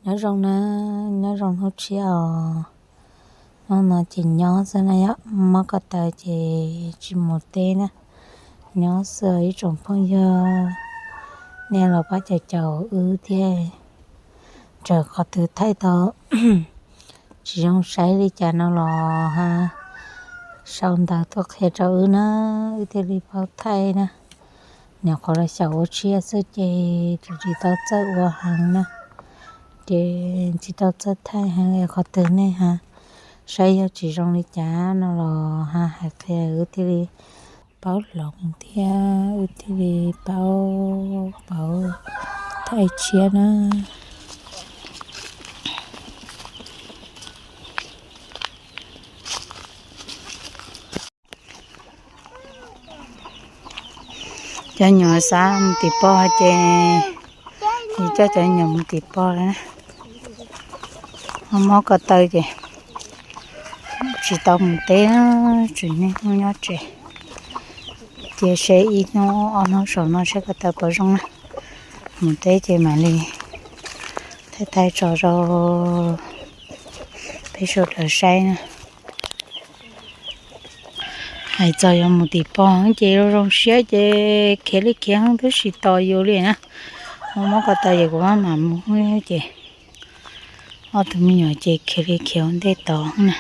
Nyob zoo na, nyob zoo hnub tshiab os. Hnub no ces nyob xwb na yom, mob ko taw ces tsis mus teb na. Nyob xwb os ib tsoom phooj ywg, nej los pab caum caum wb thiab. Txawm qhov twg thaij tau tsis zoo saib li cas no los ha, sau ntawv tuaj qhia rau wb na, wb thiaj li paub thaij na. Nyuam qhuav los xyaum ua tshiab xwb ces tsis tau txawj ua heev na, ces tsis tau txawj thaij heev. Qhov twg nej ha saib yog tsis zoo li cas no los ha hais qhia wb thiaj li paub hloov thiab wb thiaj li paub, paub thaij tshiab na. Cov nyuam xav mus tim pog ces, ces coj cov nyuam mus tim pog lawm na. Mob mob ko taw ces tsis tau mus teb, tseem niaj hnub nyob tsev. Ces seb ib hnub ob hnub saum no seb ko taw puas zoo na. Mus teb ces mam li thaij thaij tso rau peb sawv daws saib na. Hais txog yuav mus tim pog ces zoo zoo siab ces khiav li khiav heev, twb tsis tos yus li na. Mob mob ko taw ces kuv maj mam mus ces ob tug me nyuam ces khiav li khiav ua ntej tos na.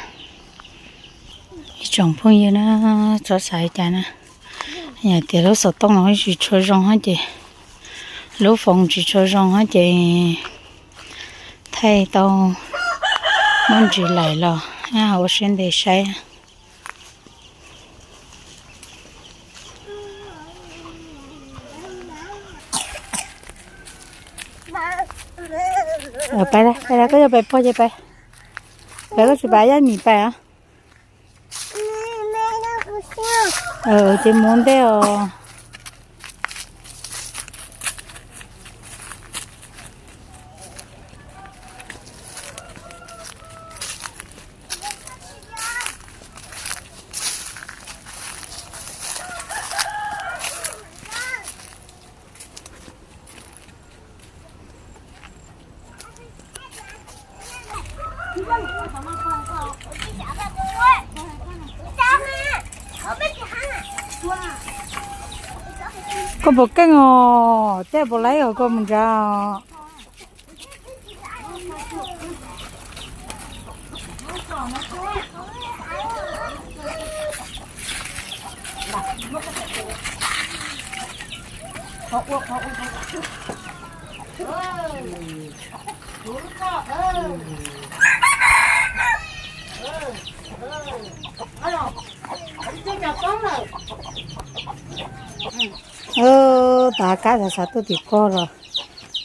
Ib tsoom phooj ywg na, txhob xav li cas na. Yog tias lub xov tooj no tsis tshua zoo ces, lub foos tsis tshua zoo ces thaij tau muaj ntsis laim los ua siab ntev saib. Pais, pais, koj yuav pais pog ces pais. Pais, koj tsis pais yaj mis pais os. Ces mus ntej os. Koj puas keej os, tej puas laib os, koj mus ntsa. Tag kab xav xav tuaj tim pog los,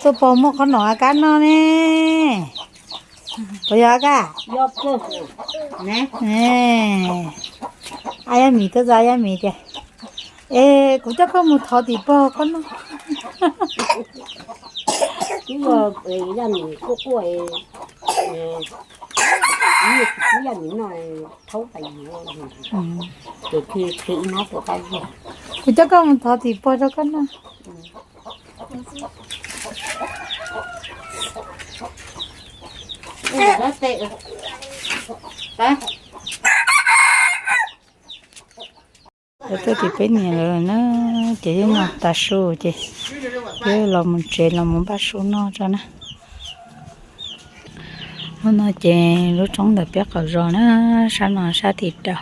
tuaj pog muaj qhob noom a kab noj ne. Puas yog a kab? A yaj mis tuaj txog a yaj mis tias, es kuv coj koj mus thov tim pog qhob noj. Kuv coj koj mus thov tim pog rau koj noj. Tuaj tim peb niam lawv na, ces yeej noj tas su ces peb los mus tsev los mus npaj su noj tso na. Hnub no ces lub roob ntawm peb qaum zos na, sab no sab tim rau.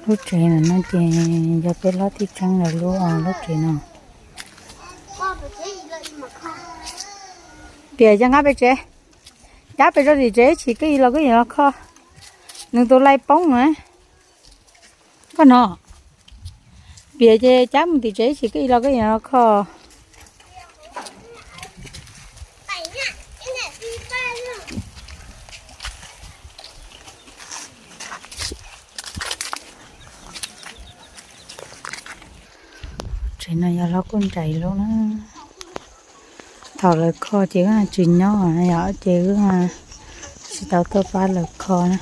Lub tsev no ces yog peb hlob tij Tseeb lawv lub, lub tsev no. Piam, cov nqa pem tsev, cab pem rau tim tsev, tsis koj ib los koj yuav los kho. Nws tus lai poob na. Koj no, Pias ces cab mus tim tsev ib sim koj ib los koj yuav los kho. Tsev no yog hlob kuj nraim lub na. Thaum lawv kho ces wb tsis nyob yom, ces wb tsis tau tuaj pab lawv kho na.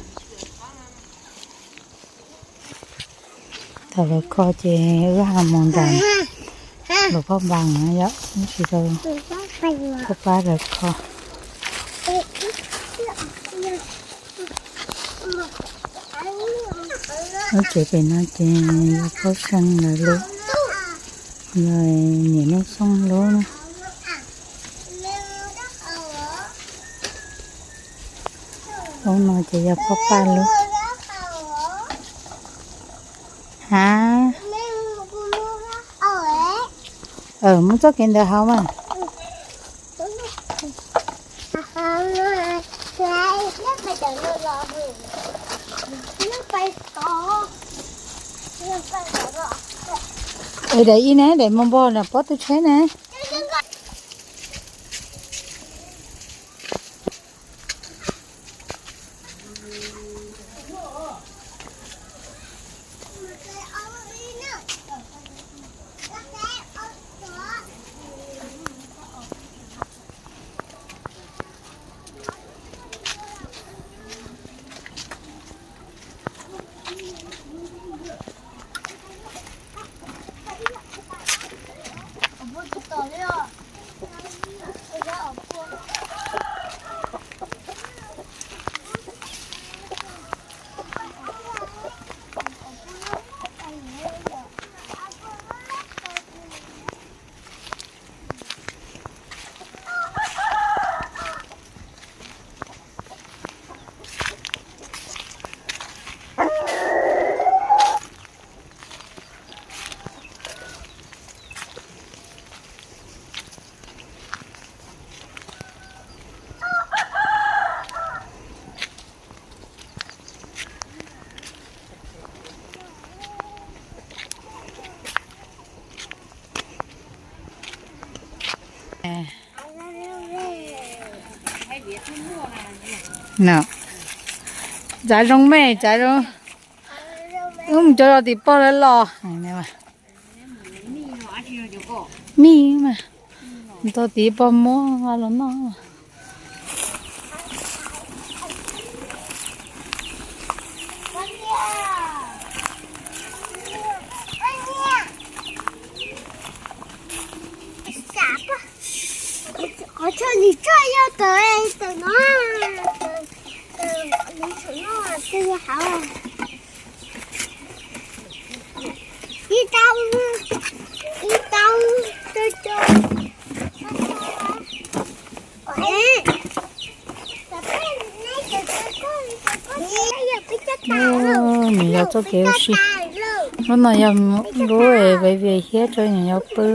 Thaum lawv kho ces wb mus nram Luas Phaj Npas na yom, wb tsis tau tuaj pab lawv kho. Lub tsev pem no ces yog Phaub Seej lawv lub, yog niam Neej Xyooj lub na. Lub no ces yog Phaub Paj lub. Ha, muab txoj kev ntawd hauv mas. Daim ib ne, daim npog npog na, pob tw tsheb ne. Tsav zoo me, tsav zoo. Wb mus cov los tim pog lawv los. Mij mas, nto tiv pog muab los noj. Qhov chaw lis tsoj yog tawm, tawm no, lis tsoj no, twg yog hauv. Ib tau, ib tau, tau, tau. Nws yog txoj kev ua si. Lub no yog lub baby hiab rau nws yuav pw.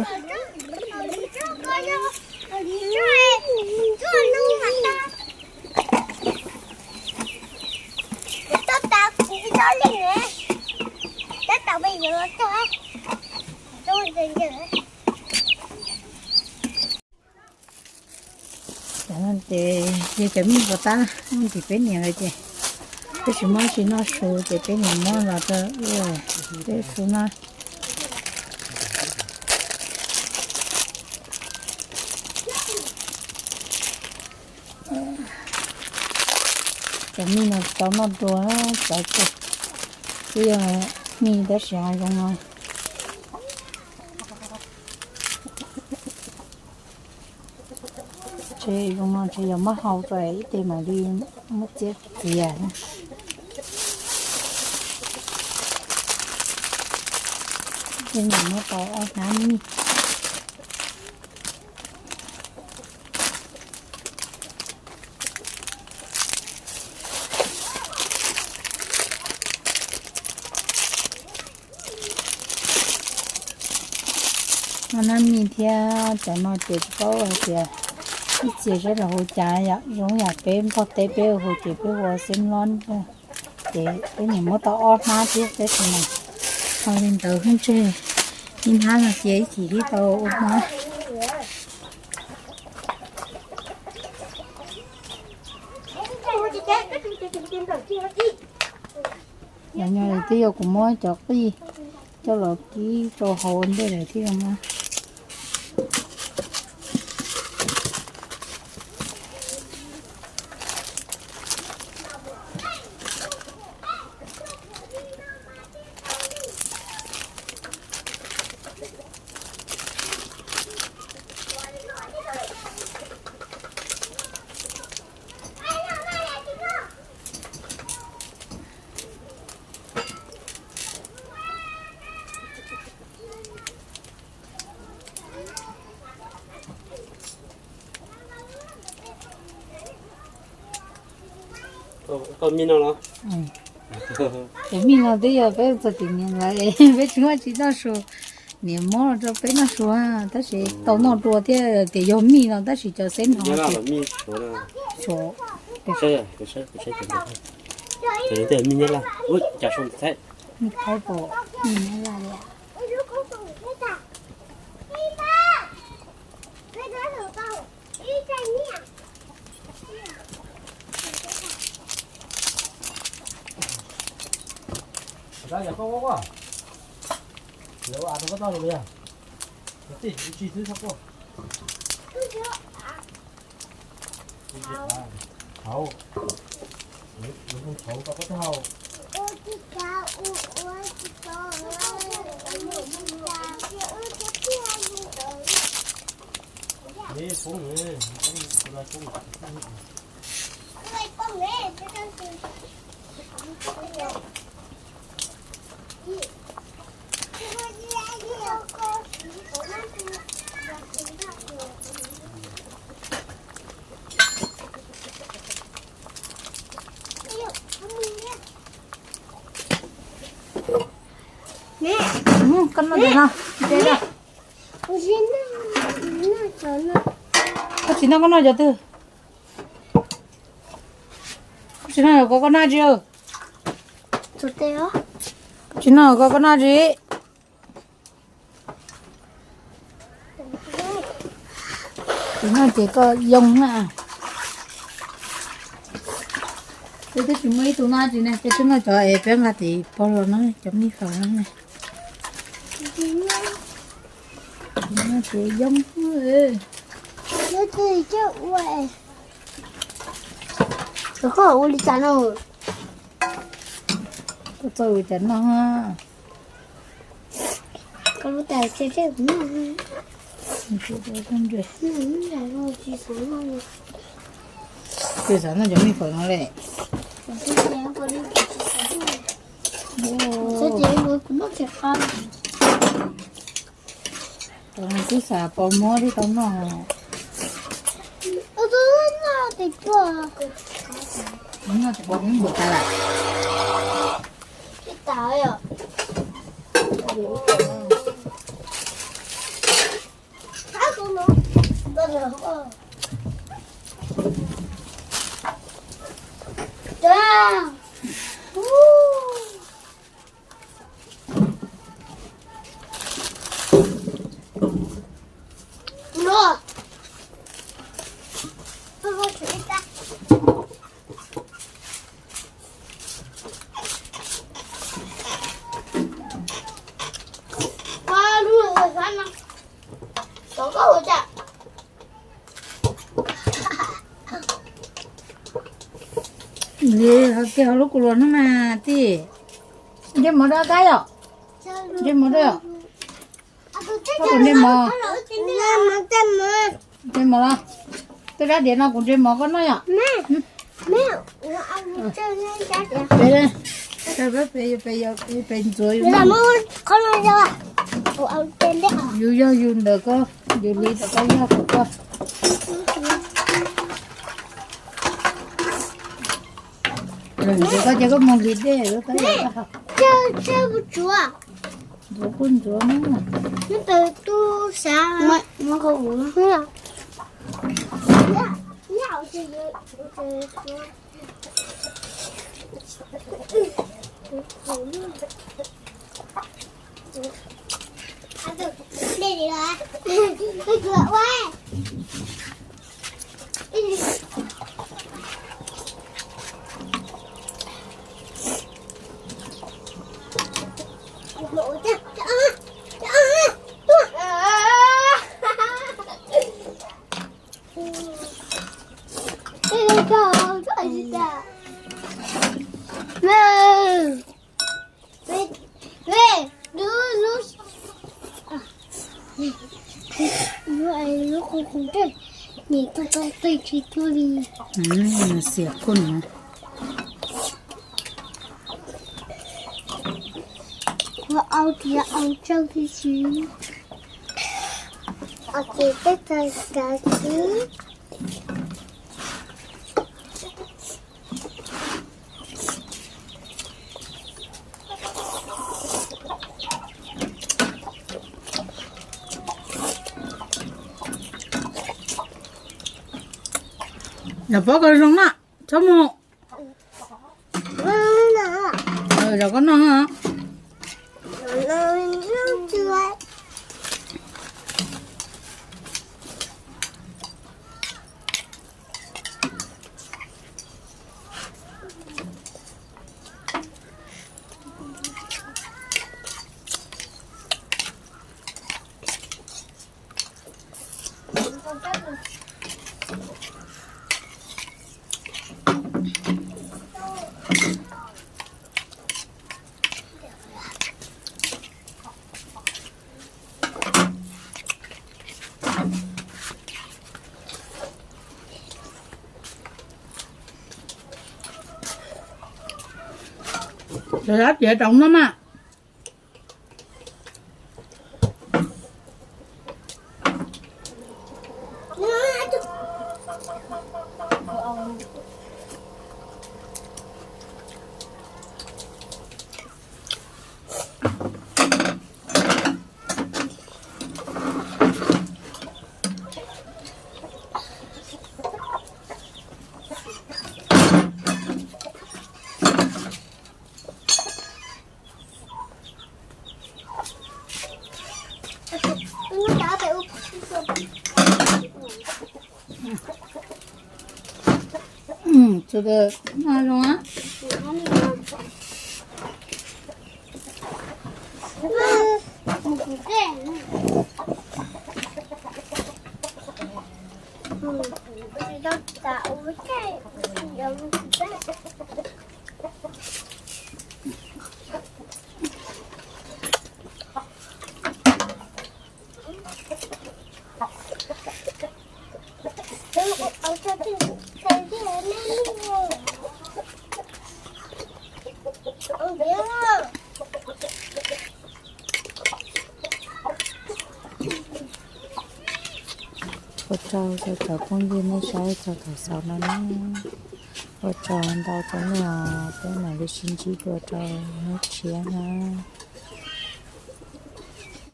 Ces yog cov mij puas tab ntim peb niam lawm ces peb tsis muab tsis noj su ces peb niam muab los rau peb su noj. Cov mij no tsis tau noj dua, cov twb yog mij tab sis zoo no. Tsev zoo no tsev yog muab hau rau ib teg mam li muab txiab txias. Tej niam muab tau ob hnab mij. Ob hnab mij thiab cov no ces tsis paub hais tias ib txhia seb los hu cas yom, zoo yam peb npog teb peb hu ces peb hu xeeb lob, ces peb niam muab tau ob hnab thiab tab sis mas ho li ntawd xwb ntshe Ib hnab no cia ib chim thiaj tau ua hmo. Yog nyob li twb yog kuv muab cov qij coj los kib rau hauv ntej lawm thiab no. Tus mij no los? Tus mij no twb yog peb txog tim niam lawm, peb tsis muaj tsis noj su. Niam muab rau peb noj su, tab sis tau noj dua thiab tias yog mij no tab sis cov xeb no. Mij Thaib pom, mij Nyab Laj li. Koj noj cov no, koj tsis noj koj noj cov twg? Koj tsis noj ko koj noj tsis? Tsis noj ko koj noj tsis? Tsis noj ces koj yoo na. Peb twb tsis muaj ib tug noj tsis ne, peb twb noj cov es peb nqa tim pog los no cov mij faus no ne. Tsis noj ces yoo. Koj ua li cas no? Koj txawj ua cas noj? Koj lub tais tseg tseg kuv noj. Ces xav noj cov mij faus no le. Kuv noj tsis qab. Twb xav pos muab thiab tau noj. Noj tsis pom nws npua tas lawm. Li hauv kiag hauv lub kua luas no mas tij. Ntsej muag rau kab yom? Ntsej muag rau yom? Koj puas ntsej muag? Ntsej muag los? Tej rab diav no kuv ntsej muag koj noj yom? Peb, peb ntxuav yus, yus yog yus ntawm koj, yus li ntawm koj yog koj. Koj ces koj mus hliv dej. Ntxuav kuj ntxuav na. Xiam khuj no. Ua au tiav au tsaug thiab xwb. Au tiav teb tag kav xwb. Yog pob kws zoo na, txhob mus. Zov koj noj. Lawv dab tiav rau no mas. Txug no zoo a. Ua tsaug rau cov phooj ywg nej saib txog thaum xaus no na. Ua tsaug ntau rau nej os, peb mam li sib ntsib dua rau hnub tshiab na.